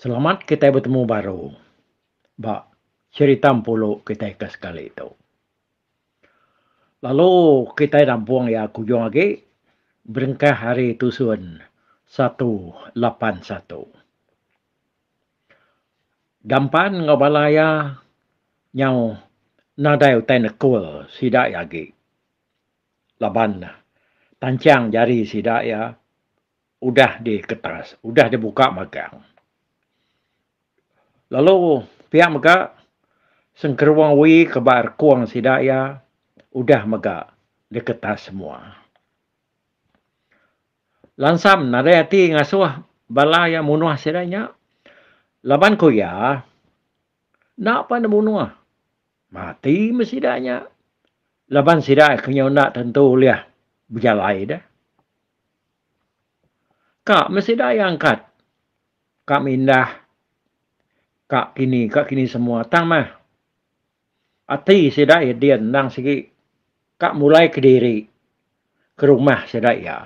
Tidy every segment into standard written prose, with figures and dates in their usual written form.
Selamat kitai betemu baru ba cherita empulu kitai ke sekali tu. Lalu kitai nampung iya ke ujung agi berengkah ari tusun 181. Dampan enggau bala iya nyau nadai utai nekul sida iya agi laban tanchang jari sida iya udah diketas, udah dibuka magang. Lalu pia mega sengkerung wi ke ba rekung sida iya udah mega diketas semua. Lansam nadai ati ngasuh bala iya munuh sida nya laban ku iya enda pan ne munuh mati meh sida nya laban sida ke nyau enda tentu ulih bejalai deh. Ka meh sida iya angkat ka mindah ka kini ka kini semua tang meh ati sida iya din endang sigi ka mulai kediri ke rumah sida iya.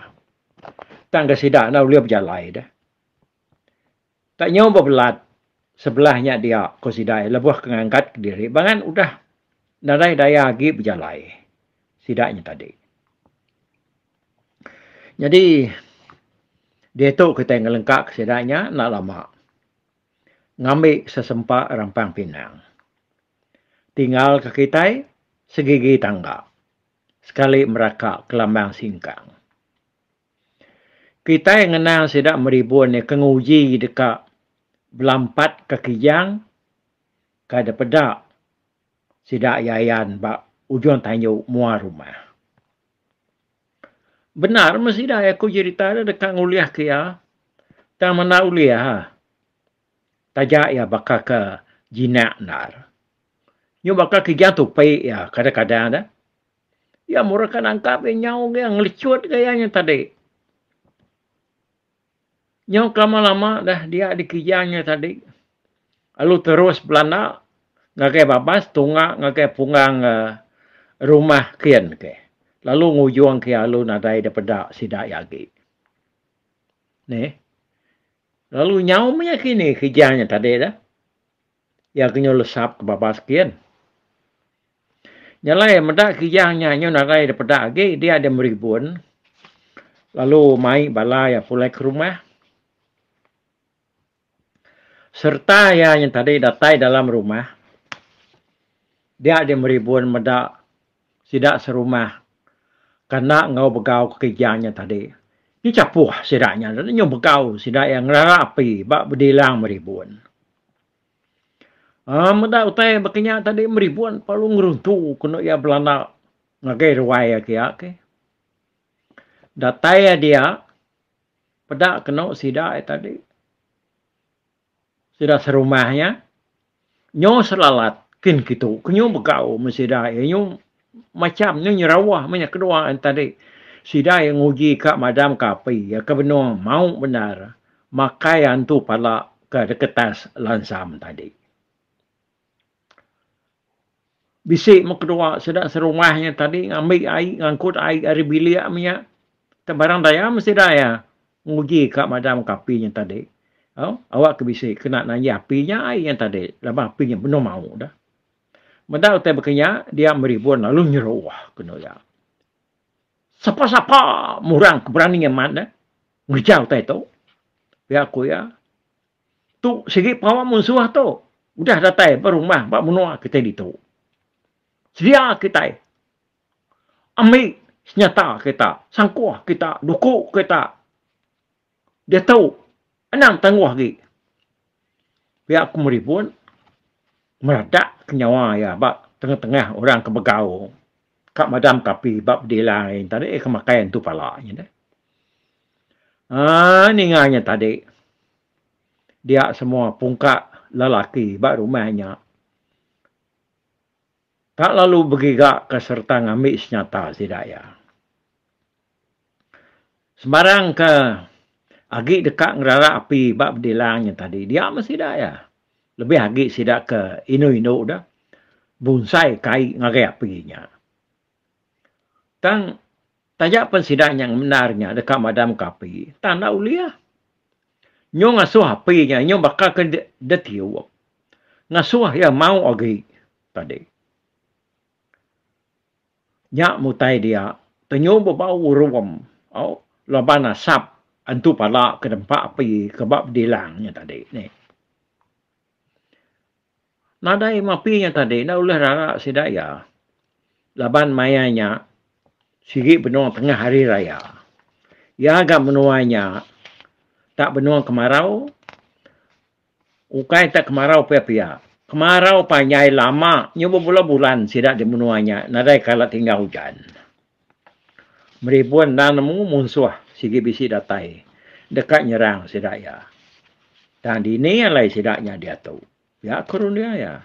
Tang ga sida enda ulih bejalai deh. Tak nyau bebelat sebelah nya dia ku sida iya lebuh ke ngangkat kediri bangan udah nadai daya agi bejalai sida nya tadi. Nyadi diatu kitai ngelengka ke sida nya enda lama ngambi sesempa rampang pinang. Tinggal ke kitai segigi tangga sekali meraka kelambang singkang. Kitai ngenang sida meribun ke nguji deka belampat ke kijang ke dipeda sida yayan ba ujung tanju mua rumah. Bendar meh sida iya ku jerita nya deka ngulih ke iya tang menda ulih ha. Taja iya baka ke jinak endar. Nyu baka kijang tupi iya kadang-kadang ne. Iya murah ka nangkap iya nyau ge ngelichut ga iya nya tadi. Nyau kelama-lama dah dia dikijang nya tadi lalu terus belanda ngagai babas tunga ngagai punggang rumah kin ke lalu ngujung ke lalu nadai da peda sida iya agi. Neh lalu nyau meh nya kini kijang nya tadi dah. Iya ke nyau lesap ke babas kin. Nya alai meda kijang nya nyau nadai da peda agi dia deh meribun lalu mai bala iya pulai ke rumah. Sereta iya nya tadi datai dalam rumah dia deh meribun meda sida serumah kana enggau begau ke kijang nya tadi. Nyu chapuh sida nya nyu begau sida iya ngerara api ba bedilang meribun. Aaa meda utai baka nya tadi meribun perlu ngeruntu kenu iya belanda ngagai ruai iya kiya ke. Datai iya dia peda kenu sida iya tadi sida serumah nya nyu selalat kin kitu ke nyu begau meh sida iya nyu macam nyu nyerawah meh nya kedua iya tadi. Sida iya nguji ka madam ka api iya ke benung mau bendar makai antu pala ke deketas lansam tadi. Bisi meh kedua sida serumah nya tadi ngambi ai ngangkut ai ari bilik meh nya. Tang barang daya meh sida iya nguji ka madam ka api nya tadi. Au awak ke bisi kena nanjah api nya ai nya tadi laban api nya benung mau dah. Meda utai baka nya dia meribun lalu nyeruh kenu iya. Sapa-sapa murang ke berani amat ne ngereja utai tu. Pia ku iya. Tu sigi pengawa munsuh tu udah datai ba rumah ba menua kitai ditu. Sedia kitai ambi senyata kita, sangkuh kita, duku kita. Diatu anang tangguh agi. Pia ku Meribun meradak ke nyawa iya ba tengah-tengah orang ke begau ka madam ke api ba bedilang ain tadi ke makai antu pala nya deh. Aaa ninga nya tadi dia semua pungka lelaki ba rumah nya tak lalu begiga ke sereta ngambi senyata sida iya. Sembarang ke agi deka ngerara api ba bedilang nya tadi dia meh sida iya. Lebih agi sida ke indu-indu deh bunsai kai ngagai api nya. Tang taja pen sida nya ngemendar nya deka madamka api tang enda ulih. Nyu ngasuh api nya nyu baka ke detiup. Ngasuh iya mau agi tadi. Nya mutai dia tenyu bebau urum au laban asap antu pala ke nempa api ke ba bedilang nya tadi nih. Nadai meh api nya tadi enda ulih rara sida iya laban maya nya sigi benung tengah hari raya. Iya ga menua nya tak benung kemarau. Ukai tak kemarau pia-pia. Kemarau panjai lama nyu bebulan-bulan sida di menua nya nadai kala tinggal ujan. Meribun endang nemu munsuh sigi bisi datai deka nyerang sida iya. Tang dini alai sida nya diatu. Pia ku runding iya.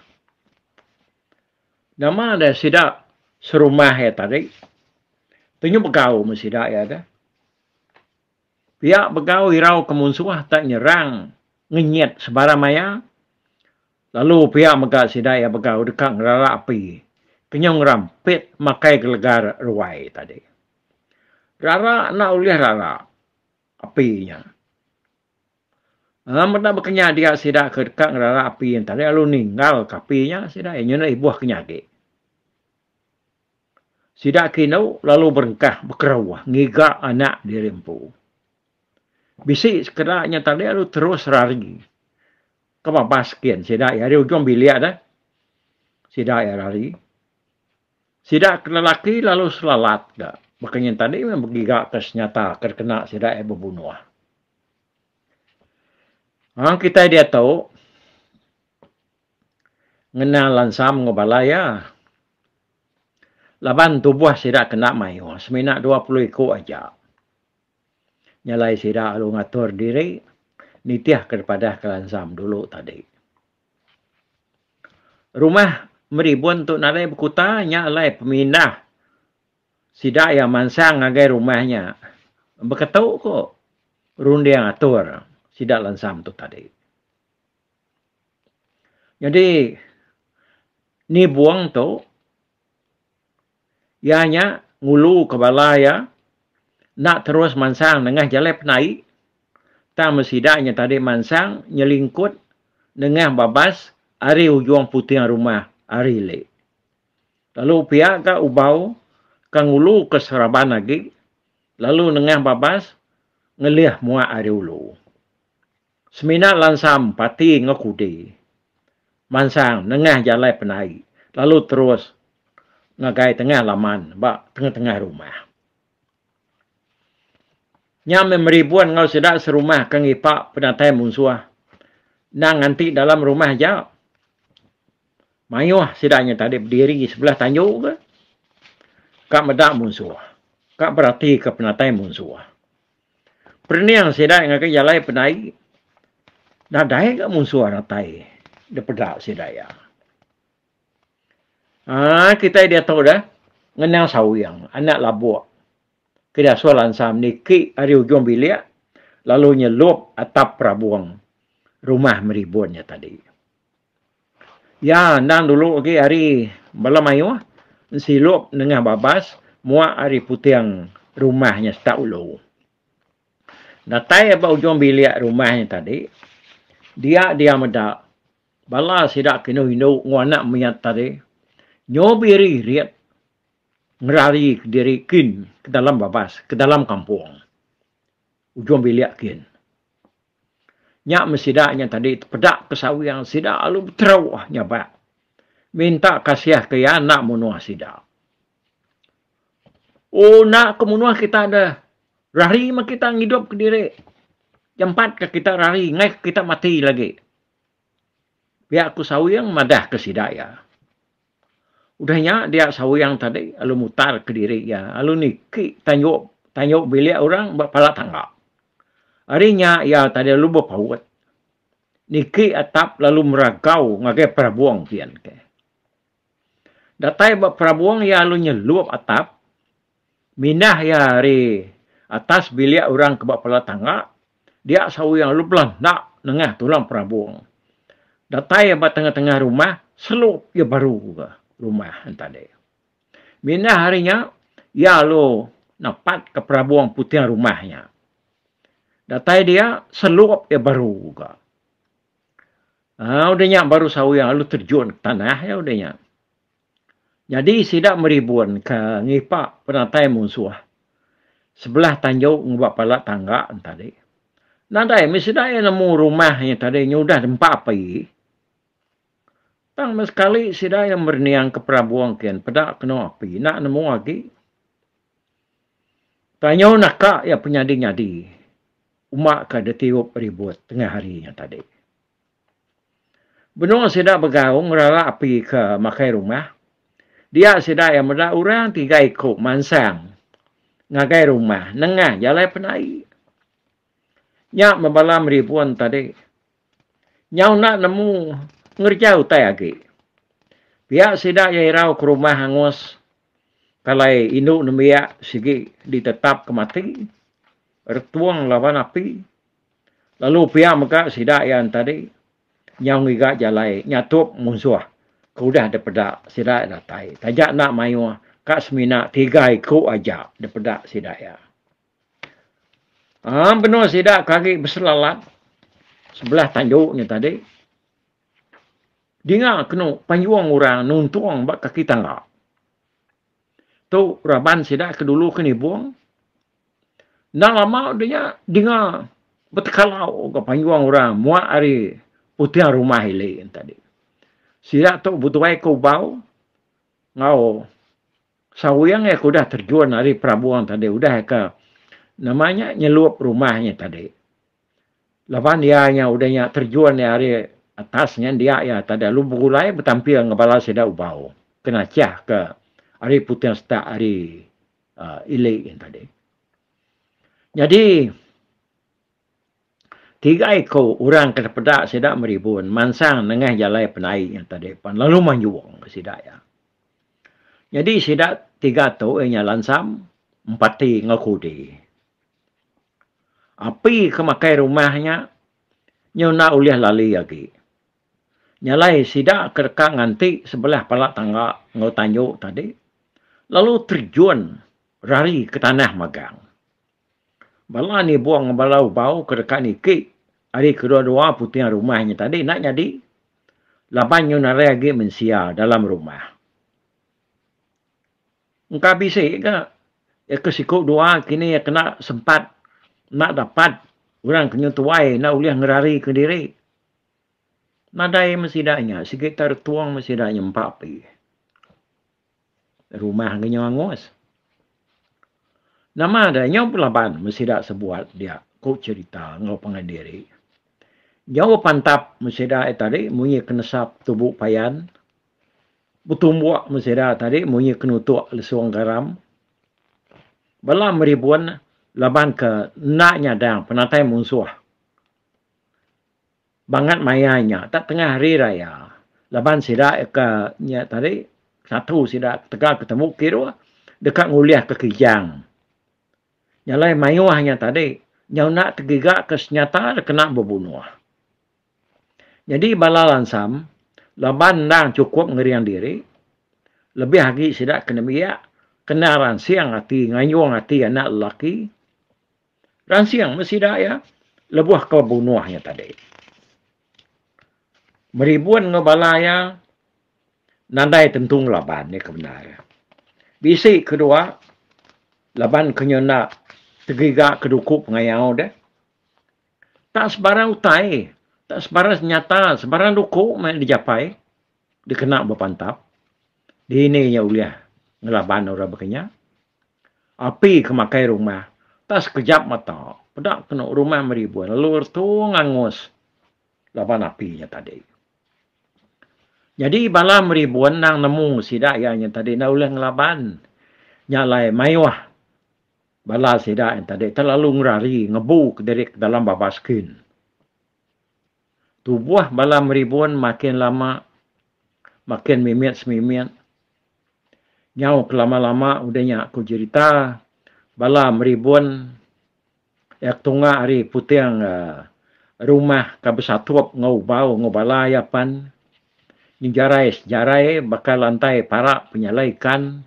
Nama deh sida serumah iya tadi. Tunjuk begau meh sida iya deh. Pia begau irau ke munsuh tak nyerang ngenyit sebarang maya lalu pia mega sida iya begau deka ngerara api ke nyau ngerampit makai gelegar ruai tadi. Rara enda ulih rara api nya. Meda baka nya dia sida ke deka ngerara api nya tadi lalu ninggal ke api nya sida iya nyudah ibuh ke nya agi. Sida ke indu lalu berengkah bekeruh ngiga anak diri empu. Bisi sekeda nya tadi lalu terus rari ke babas kin sida iya ari ujung bilik deh. Sida iya rari. Sida ke lelaki lalu selalat ga baka nya tadi meh begiga ke senyata ke dikena sida iya bebunuh. Ang kitai diatu ngena lansam enggau bala iya. Laban tubuh sida kena mayuh semina 20 iku aja. Nya alai sida lalu ngatur diri nitih ke dipadah ke lansam dulu tadi. Rumah Meribun tu nadai bekuta nya alai pemindah sida iya mansang ngagai rumah nya beketu ko runding atur sida lansam tu tadi. Nyadi nibung tu iya nya ngulu ke bala iya enda terus mansang nengah jalai penai tang meh sida nya tadi mansang nyelingkut nengah babas ari ujung puting rumah ari ili. Lalu pia ga ubau ke ngulu ke seraban agi lalu nengah babas ngelih muak ari ulu. Semina lansam pati enggau kudi mansang nengah jalai penai lalu terus ngagai tengah laman ba tengah-tengah rumah. Nya meh meribun enggau sida serumah ke ngipa penatai munsuh endang nganti dalam rumah aja. Mayuh sida nya tadi bediri sebelah tanju ke ka meda munsuh, ka beratika penatai munsuh. Perening sida ngagai jalai penai nadai ga munsuh datai dipeda sida iya. Aaa kitai diatu deh ngenang sawing anak labuk ke diasuh lansam niki ari ujung bilik lalu nyelup atap perabung rumah meribun nya tadi. Iya endang dulu agi ari bala mayuh ensilup nengah babas muak ari puting rumah nya setak ulu. Datai ba ujung bilik rumah nya tadi, dia dia meda bala sida ke indu indu enggau anak mit tadi nyu biri-irit ngerari kediri kin ke dalam babas ke dalam kampung ujung bilik kin. Nya meh sida nya tadi tepeda ke sawing sida lalu beterauh nyabak minta kasih ke iya enda munuh sida. Oh enda ke munuh kita deh. Rari meh kita ngidup kediri. Jampat ke kita rari enggai ke kita mati lagi. Pia ku sawing madah ke sida iya. Udah nya dia sawing tadi lalu mutar kediri iya lalu niki tanju tanju bilik orang ba pala tangga. Ari nya iya tadi lalu bepaut niki atap lalu meragau ngagai perabung kian ke. Datai ba perabung iya lalu nyelup atap mindah iya ari atas bilik orang ke ba pala tangga dia sawing lalu belanda nengah tulang perabung. Datai iya ba tengah-tengah rumah selup iya baru ga rumah tadi. Mindah ari nya, iya lalu napatka perabung puting rumah nya. Datai dia selup iya baru ga. Aa udah nya baru Sawing lalu terjun ke tanah iya udah nya. Nyadi sida meribun ke ngipa penatai munsuh sebelah tanju enggau ba pala tangga ne tadi. Nadai mih sida iya nemu rumah nya tadi nyudah dempa api. Tang meh sekali sida iya merening ke perabung kin peda kenu api enda nemu agi. Tanyu naka iya penyadi-nyadi uma ka ditiup ribut tengah hari nya tadi. Benung sida begau ngerara api ke makai rumah, dia sida iya meda orang tiga iku mansang ngagai rumah nengah jalai penai. Nya meh bala meribun tadi nyau enda nemu ngereja utai agi. Pia sida iya irau ke rumah angus kalai indu nembiak sigi ditetapka mati retung laban api. Lalu pia mega sida iya entadi nyau ngiga jalai nyatup munsuh ke udah dipeda sida iya datai taja enda mayuh ka semina tiga iku aja dipeda sida iya. Aaa benung sida ke agi beselalat sebelah tanju nya tadi dinga kenu payung orang nuntung ba kaki tangga. Tu raban sida ke dulu ke nibung. Enda lama udah nya dinga betekalau ga panjung orang muak ari puting rumah ili ne tadi. Sida tu betuai ke ubau enggau sawing iya ke udah terjun ari perabung tadi udah ka nama nya nyelup rumah nya tadi. Laban iya nya udah nya terjun iya ari atas nya dia iya tadi lalu begulai betampil enggau bala sida ubau ke nachah ke ari puting setak ari ili yen tadi. Nyadi tiga iku orang ke dipeda sida meribun mansang nengah jalai penai yen tadi pan lalu manjung sida iya. Nyadi sida tiga tu iya nya Lansam, Empati enggau Kudi. Api ke makai rumah nya nyau enda ulih lali agi. Nya alai sida ke deka nganti sebelah pala tangga enggau tanju tadi lalu terjun rari ke tanah magang. Bala nibung enggau bala ubau ke deka niki ari kedua-dua puting rumah nya tadi enda nyadi laban nyu narai agi mensia dalam rumah. Engka bisi ga iya ke siku dua kini iya kena sempat enda dapat orang ke nyu tuai enda ulih ngerari kediri. Nadai meh sida nya sigi teretung meh sida nya empa api. Rumah ngenyau angus. Nama deh nyau belaban meh sida sebuat dia ku cherita enggau pangan diri. Nyau bepantap meh sida iya tadi munyi ke nesap tubu payan. Betumbuk meh sida tadi munyi ke nutuk lesung garam. Bala meribun laban ke enda nyadang penatai munsuh. Bangat maya nya tak tengah hari raya laban sida ke nya tadi satu sida ketegal ke temu kiruh deka ngulih ke kijang. Nya alai mayuh nya tadi nyau enda tegiga ke senyata kena bebunuh. Nyadi bala lansam laban endang chukup ngering diri lebih agi sida ke nembiak kena ransing ati ngayung ati anak lelaki. Ransing meh sida iya lebuh ke bebunuh nya tadi. Meribun enggau bala iya nadai tentu ngelaban iya ke bendar. Bisi kedua laban ke nyenda tegiga ke duku pengayau deh. Tak sebarang utai, tak sebarang senyata, sebarang duku meh dijapai dikena bepantap. Dini nya ulih ngelaban orang baka nya. Api ke makai rumah tak sekejap mata peda kenu rumah meribun lalu retung angus laban api nya tadi. Nyadi bala meribun endang nemu sida iya nya tadi enda ulih ngelaban nya alai mayuh bala sida nya tadi terlalu ngerari ngebu kediri ke dalam babas kin. Tubuh bala meribun makin lama makin mimit semimit. Nyau ke lama-lama udah nya ku jerita bala meribun iya ketunga ari puting rumah ka besatup enggau ubau enggau bala iya pan nyejarai sejarai baka lantai para penyalai ikan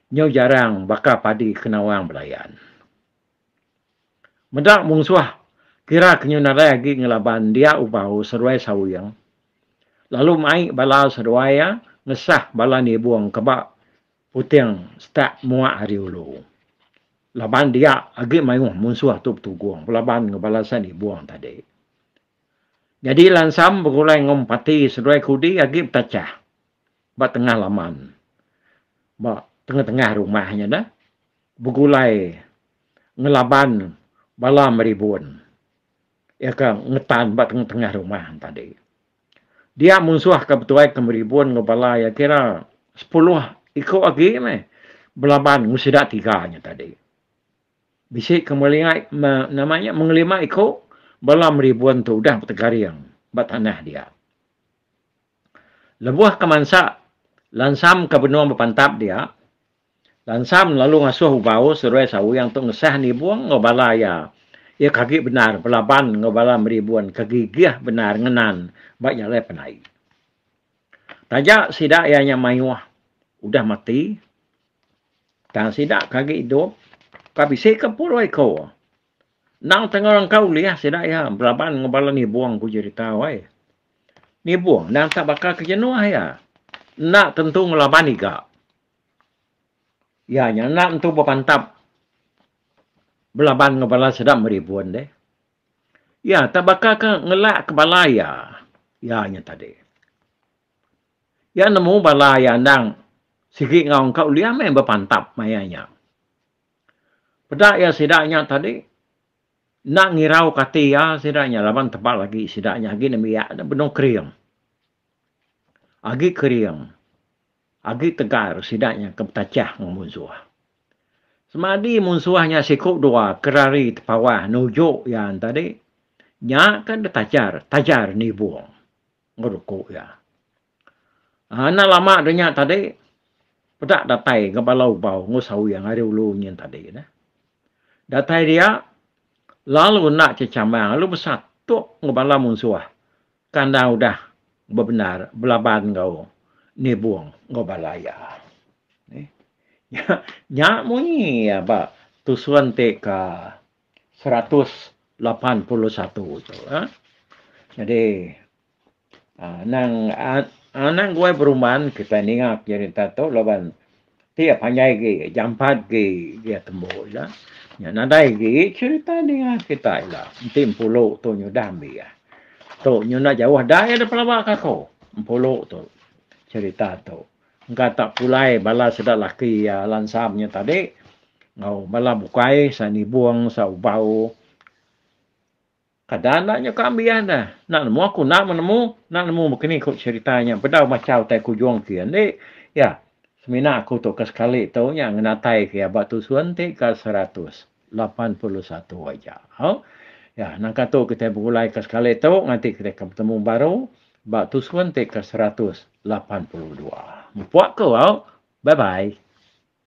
nyau jarang baka padi ke nawang belayan. Meda munsuh kira ke nyu nadai agi ngelaban dia Ubau seduai Sawing lalu mai bala seduai iya ngesah bala nibung ke ba puting setak muak ari ulu. Laban dia agi mayuh munsuh tu betugung belaban enggau bala sa nibung tadi. Nyadi Lansam begulai enggau Empati seduai Kudi agi betachah ba tengah laman ba tengah-tengah rumah nya dah begulai ngelaban bala meribun iya ke ngetan ba tengah-tengah rumah tadi. Dia munsuh ke betuai ke meribun enggau bala iya kira sepuluh iku agi meh belaban enggau sida tiga nya tadi. Bisi ke melinga nama nya mengelima iku bala meribun tu udah betegaring ba tanah dia. Lebuh ke mansa lansam ke benung bepantap dia, Lansam lalu ngasuh Ubau seduai Sawing tu ngesah nibung enggau bala iya. Iya ke agi bendar belaban enggau bala Meribun ke gigih bendar ngenan ba jalai penai. Taja sida iya nya mayuh udah mati tang sida ke agi idup ka bisi ke puluh iku. Endang tengah rengka ulih sida iya belaban enggau bala nibung ku jerita wai. Nibung endang tak baka ke jenuh iya. Enda tentu ngelaban iga. Iya nya enda entu bepantap belaban enggau bala sida meribun deh. Iya tak baka ke ngelak ke bala iya. Iya nya tadi. Iya nemu bala iya endang sigi enggau engka ulih meh bepantap maya nya. Peda iya sida nya tadi enda ngirau ke ati iya sida nya laban tebal agi sida nya agi nembiak ne benung kering. Agi kering. Agi tegar sida nya ke betachah enggau munsuh. Semadi munsuh nya siku dua ke rari tepawah nuju iya tadi, nya ke ditajar tajar nibung enggau duku iya. Enda lama da nya tadi peda datai ga bala ubau enggau sawing ari ulu nyin tadi neh. Datai dia lalu enda chechamang lalu besatuk enggau bala munsuh Kandang udah bebendar belaban enggau nibung enggau bala iya. Nya nya munyi iya ba tusun ti ke 181 tu. Jadi anang anang guai berumban kitai ninga jerita tu laban ti iya panjai agi jampat agi iya tembu ila. Nya nadai agi cherita ninga kitai ila enti empulu tu nyudah ambi iya. Tu nyunda jauh dai da pelaba ka aku empulu tu cherita tu. Engka tak pulai bala sida laki iya lansam nya tadi enggau bala bukai sa nibung sa ubau. Kada enda nya ka ambi iya dah. Enda nemu aku enda meh nemu enda nemu meh kini ku cherita nya bedau macha utai ku ujung ti andi iya. Semina aku tu ke sekali tu nya ngenatai ke iya ba tusun ti ka 181 aja. Au. Ya, nangka tu kitai begulai ke sekali tu nganti kitai ke betemu baru ba tusun ti ke 182. Mupuk ku au. Bye bye.